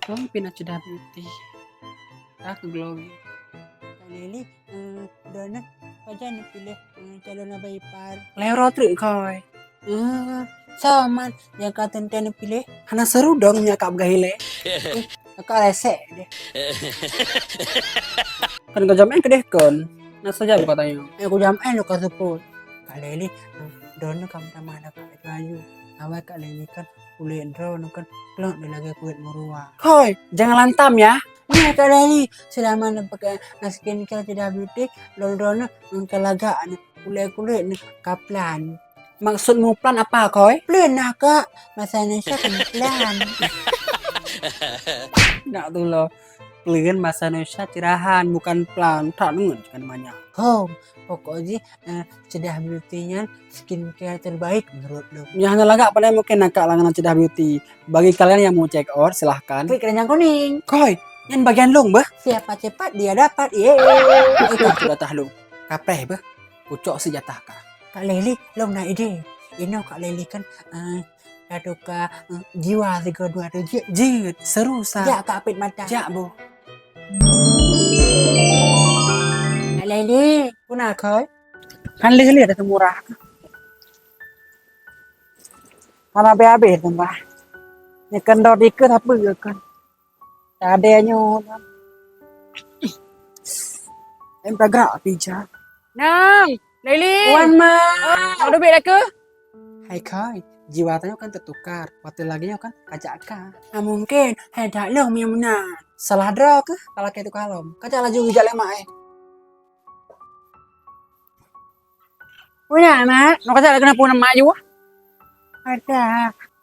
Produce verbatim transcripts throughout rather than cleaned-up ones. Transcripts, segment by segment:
Kong pih na ceudah beauty. Ah, keu glowing. Kak Leli, eh, droeneuh pajan neupiléh, eh, calon abang ipar? Lhèe uroe treuk, Khoi. Eh, soe man nyang ka teuntèe neupiléh? Hana seurudong nyak ka peugah ilèe. Eh, ka lések deh. Kan ka jamén keudeh kon. Na saja buka tanya. Eh, ku jamén lu ka seupôt. Kak Leli, eh, droeneuh ka meutamah dah Kak Ayu. Awai Kak Leli kan kulét droeneuh kan klok di lagèe kulét meuruwa. Khoi, jangan lantam ya. Nyoe Kak Leli, seulama neupakai skincare Ceudah Beauty, lôn droeneuh ngon ka lagak nyoe, kulét-kulét nyoe ka plan. Maksudmu plan apa, Khoi? Plan nah, Kak. Bahasa Indonesia kan plan. Nak tu lo. Plan bahasa Indonesia cerahan, bukan plan. Tak dengar kan namanya. Hom, pokok jih, eh, Ceudah Beauty nyan skincare terbaik menurut lôn. Nyang hana lagak pandai mungkin nakak langganan Ceudah Beauty. Bagi kalian yang mau check out, silahkan klik keranjang kuning. Khoi, nyan bagian lôn beuh. Siapa cepat dia dapat. Ye. Itu sudah tah lôn. Kapreh beuh. Kucok sijatah ka. Kak Leli, lôn na ide. Inoe Kak Leli kan, eh, tatuka, eh, jiwa sigoe dua tu jeuet. Jeuet, seru sa. Jak Kak pet mata. Jak boh. Kak Leli, puna Khoi? Kan lé-lé dah murah. Hana habéh-habéh teuma. Nyoe kan dot dikeue sapeue kan. Tadé nyoe kan. Em tagak api ja. Nang, Leli. Wan ma. Oh, duek dah ke? Hai Khoi, jiwa tanyoe kan teutukar. Watèe lagèe nyoe kan kajak ka. Ah, mungkin hai dak lom nyang meunan. Salah droe keuh ka lakèe tuka lom. Kajak laju jak lé mak eh. Puna, Mak? Nyoe kajak lagèe na puna mak ju. Ada.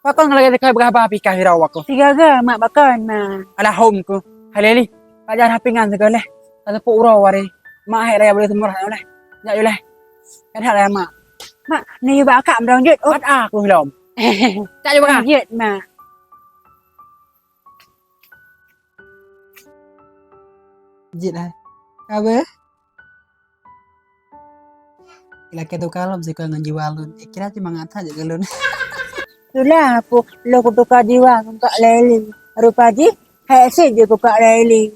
Pakon lagèe teuka beurah bah pih ka hirau aku. Sigaga, Mak, pakon, Mak? Alah hom ku. Hai Leli, kajak rapingan sigoe leh. Ka teupok uroe waréh. Mak hai raya boleh seumurah leh. Jak ju leh. Kajak leh, Mak. Mak, ni bak akak meudaun jeuet. Oh, ada aku lom. Jak ju bak. Jeuet, Mak. Jeuet hai. Ka beuh? Ilakèe tuka lom sikoe ngon jiwa lôn. Eh, kira cuma ngata jeuet keu lôn. Itulah aku lôn kutuka jiwa ngon Kak Leli. Rupa jih, hai asyik jeuet keu Kak Leli.